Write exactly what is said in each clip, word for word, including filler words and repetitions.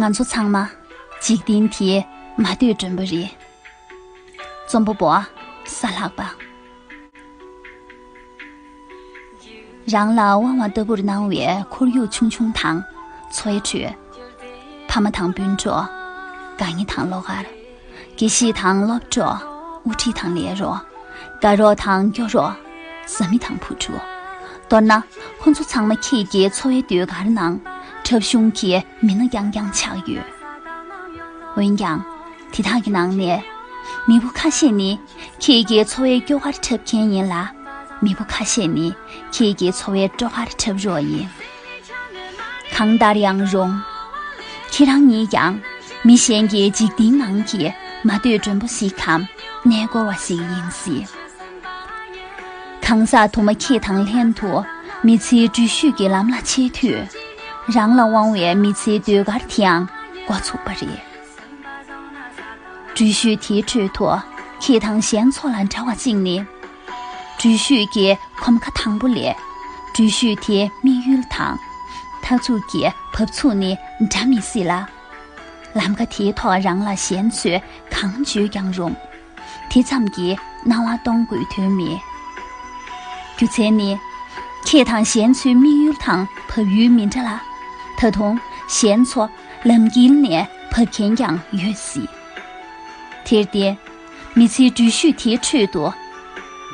ང་ཚོ་ཚང་མ་འཇིག་རྟེན་དེའི་མ་ལྟོས་མགྲོན་པོ་རེད། རྩོམ་པ་པོ། གཟའ་ལྷག་པ། རང་ལ་དབང་བ་ལྟ་བུར་སྣང་བའི་ཁོར་ཡུག་ཆུང་ཆུང་དང་འཚོ་བའི་ཁྲོད། ཕ་མ་དང་སྤུན་གྲོགས། དགའ་ཉེ་དང་བློ་དཀར། དགེ་བཤེས་དང་སློབ་གྲོགས། དབུ་ཁྲིད་དང་ལས་རོགས། དགའ་རོགས་དང་སྐྱོ་རོགས། བཟའ་མི་དང་བུ་ཕྲུག། མདོར་ན། ཁོ་ཚོ་ཚང་མ་ཁྱེད་ཀྱི་འཚོ་བའི་ཟློས་གར་ནང་འཁྲབ་གཞུང་གི་མི་སྣ་རྐྱང་རྐྱང་ཆགས་ཡོད། འོན་ཀྱང་། དེ་དག་གི་ནང་ནས། མི་བུ་ཁ་ཤས་ནི་ཁྱེད་ཀྱི་འཚོ་བའི་སྐྱོ་གར་འཁྲབ་མཁན་ཡིན་ལ། མི་བུ་ཁ་ཤས་ནི་ཁྱེད་ཀྱི་འཚོ་བའི་སྤྲོ་གར་འཁྲབ་རོགས་ཡིན། གང་ལྟར་ཡང་རུང་། ཁྱེད་རང་ཉིད་ཀྱང་མི་གཞན་གྱི་འཇིག་རྟེན་ནང་གི་མ་ལྟོས་མགྲོན་པོ་ཞིག་གམ་གནས་སྐོར་བ་ཞིག་ཡིན་སྲིད། གང་ཟག་དུ་མ་ཁྱེད་དང་ལྷན་དུ་མི་ཚེའི་འགྲུལ་བཞུད་ཀྱི་ལམ་ལ་ཆས་དུས། རང་ལ་དབང་བའི་མི་ཚེའི་ཟློས་གར་དེའང་འགོ་ཚུགས་པ་རེད། འགྲུལ་བཞུད་དེའི་ཁྲོད་དུ་ཁྱེད་དང་གཞན་ཚོ་ལ་འདྲ་བ་གཅིག་ནི། འགྲུལ་བཞུད་ཀྱི་གོམ་ཁ་དང་པོ་ལས། འགྲུལ་བཞུད་དེའི་དམིགས་ཡུལ་དང་། མཐའ་ཚུགས་ཀྱི་བབས་ཚུགས་ནི་འདྲ་མི་སྲིད་ལ། ལམ་ཁ་དེའི་ཐོག་རང་ལ་གཞན་ཚོས་གང་བརྗོད་ཀྱང་རུང་། དེ་ཙམ་གྱིས་སྣང་བ་གཏོང་དགོས་དོན་མེད། རྒྱུ་མཚན་ནི། ཁྱེད་དང་གཞན་ཚོའི་དམིགས་ཡུལ་དང་བབས་ཡུལ་མི་འདྲ་ལ། ད་དུང་གཞན་ཚོ་ལམ་དཀྱིལ་ནས་བབས་མཁན་ཀྱང་ཡོད་སྲིད། དེར་བརྟེན། མི་ཚེའི་འགྲུལ་བཞུད་དེའི་ཁྲོད་དུ།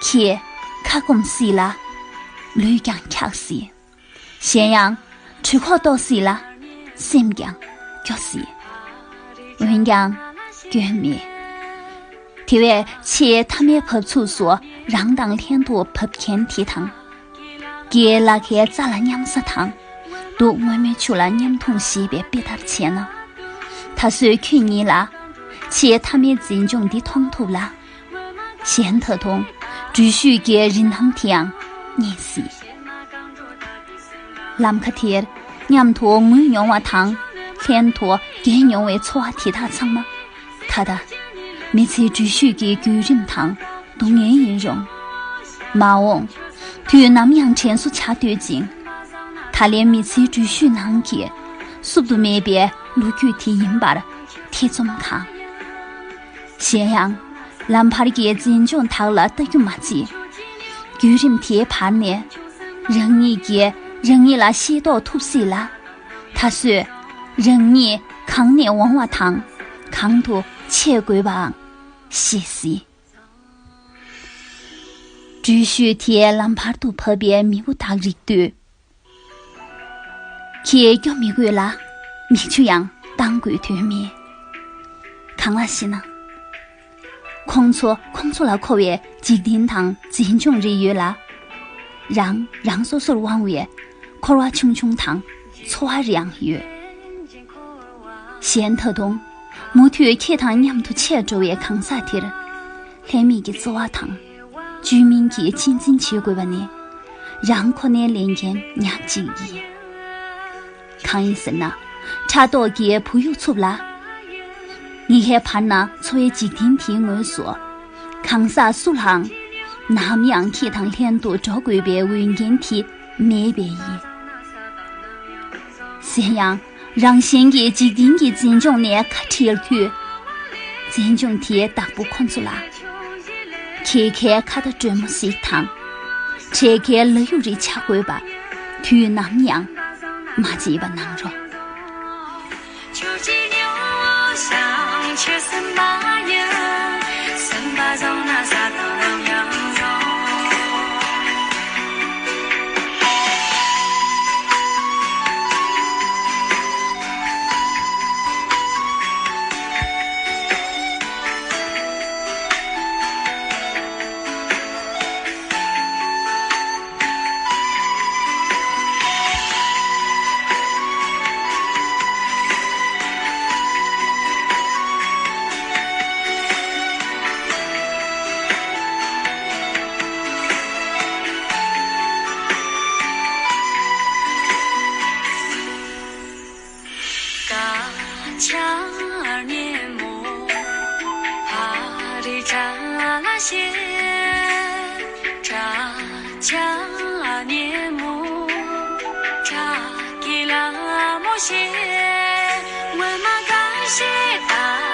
ཁྱེད་ཁ་སྐོམ་སྲིད་ལ། ལུས་ཀྱང་འཁྱག་སྲིད། གཞན་ཡང་། གྲོད་ཁོག་ལྟོགས་སྲིད་ལ། སེམས་ཀྱང་སྐྱོ་སྲིད། འོན་ཀྱང་། སྐྱོན་མེད། དེ་བས་ཆེས་མཐའ་མའི་བབས་ཚུགས་སུ་རང་དང་ལྷན་དུ་བབས་མཁན་དེ་དང་། རྒྱའི་ལ་ཁའི་རྩྭ་ལ་མཉམ་ཟ་དང་། དུག་སྔོན་མོའི་ཆུ་ལ་མཉམ་འཐུང་ཞེས་པའི་དཔེ་ལྟར་བྱས་ན། ད་གཟོད་ཁྱོད་ཉིད་ལ་ཆེས་མཐའ་མའི་འཛིན་སྐྱོང་འདི་མཐོང་ཐུབ་ལ། གཞན་ད་དུང་འགྲུལ་བཞུད་ཀྱི་རིན་ཐང་དེའང་རྙེད་སྲིད། ལམ་ཁ་དེར་མཉམ་དུ་ངུས་མྱོང་བ་དང་། ལྷན་དུ་རྒྱལ་མྱོང་བའི་ཚོར་བ་དེ་དག་ཚང་མ། ད་ལྟ་མི་ཚེའི་འགྲུལ་བཞུད་ཀྱི་བརྒྱུད་རིམ་དང་སྡུག་བསྔལ་ཡིན་རུང་། མ་འོངས་དུས་ནམ་ཡང་དྲན་གསོ་བྱ་འདོད་ཅིང་། ད་ལན་མི་ཚེའི་འགྲུལ་བཞུད་ནང་གི་བསུབ་ཏུ་མེད་པའི་ལོ་རྒྱུས་དེ་ཡིན་པར་ཐེ་ཚོམ་གང་། གཞན་ཡང་། ལམ་བར་གྱི་འཛིན་སྐྱོང་དག་ལ་ལྟ་རྒྱུ་མ་བརྗེད། བརྒྱུད་རིམ་དེའི་བར་ནས། རང་ཉིད་ཀྱིས་རང་ཉིད་ལ་ཤེས་རྟོགས་ཐུབ་སྲིད་ལ། ད་གཟོད། རང་ཉིད་གང་ནས་འོང་བ་དང་། གང་དུ་ཆས་དགོས་པའང་ཤེས་སྲིད། འགྲུལ་བཞུད་དེའི་ལམ་བར་དུ་བབས་པའི་མི་བུ་དག་རིག་དུས། ཁྱེད་སྐྱོ་མི་དགོས་ལ། མིག་ཆུ་ཡང་བཏང་དགོས་དོན་མེད། གང་ལགས་ཤེ་ན། ཁོང་ཚོ་ཁོང་ཚོ་ལ་མཁོ་བའི་འཇིག་རྟེན་དང་འཛིན་སྐྱོང་རེ་ཡོད་ལ། རང་རང་སོ་སོར་དབང་བའི་འཁོར་བ་ཆུང་ཆུང་དང་འཚོ་བ་རེའང་ཡོད། གཞན་ད་དུང་མུ་མཐུད་ཁྱེད་དང་མཉམ་དུ་ཆས་འགྲོ་བའི་གང་ཟག་དེར། ལྷད་མེད་ཀྱི་བརྩེ་བ་དང་། བཅོས་མིན་གྱིས་གཅེས་འཛིན་བྱེད་དགོས་པ་ནི། རང་ཁོ་ནའི་ལས་འགན་ཉག་གཅིག་ཡིན། གང་ཡིན་ཟེར་ན། ཕྲག་དོག་གིས་བུ་ཡུག་འཚུབ་ལ། ཉི་ཤུའི་བར་ན་འཚོ་བའི་འཇིག་རྟེན་དེའི་ངོས་སུ། གང་ཟག་སུ་ལའང་། ནམ་ཡང་ཁྱེད་དང་ལྷན་དུ་འགྲོ་དགོས་པའི་འོས་འགན་དེ་མེད་པས་ཡིན། གཞན་ཡང་། རང་གཞན་གྱི་འཇིག་རྟེན་གྱི་འཛིན་སྐྱོང་ནས་ཁ་བྲལ་དུས། འཛིན་སྐྱོང་དེའི་བདག་པོ་ཁོ་ཚོ་ལ། ཁྱེད་ཁའི་ཁ་བརྡ་དྲོན་མོ་ཞིག་དང་། འཕྲད་ཁའི་ལ་ཡུག་རེ་བྱ་དགོས་པ། དུས་ནམ་ཡང་མ་བརྗེད་པ་གནང་རོགས། སྔོན་མ་གང་ཞིག་ད།